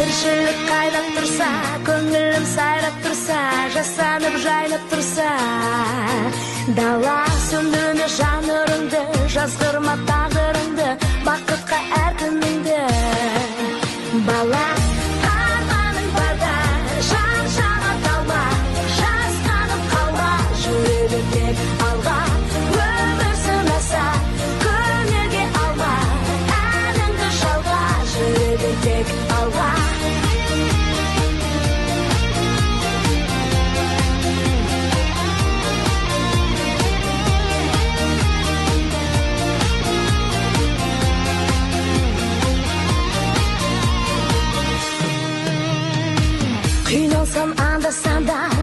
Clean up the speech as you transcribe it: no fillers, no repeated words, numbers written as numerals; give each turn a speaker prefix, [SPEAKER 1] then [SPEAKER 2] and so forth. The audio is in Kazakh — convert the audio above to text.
[SPEAKER 1] Тіршілік қайнап тұрса, көңілім сайрап тұрса, жасанып жайнап тұрса. Дала сөндірме жанырыңды, жазғырма тағдырыңды, бақытқа әр күніңді. Бала, арманың барда, шаршама талма, жасқанып қалма, жүре бер тек алға. Өмір сынаса, көңілге алма, әніңді жалға, жүре бер тек алға. Қиналсам анда-санда.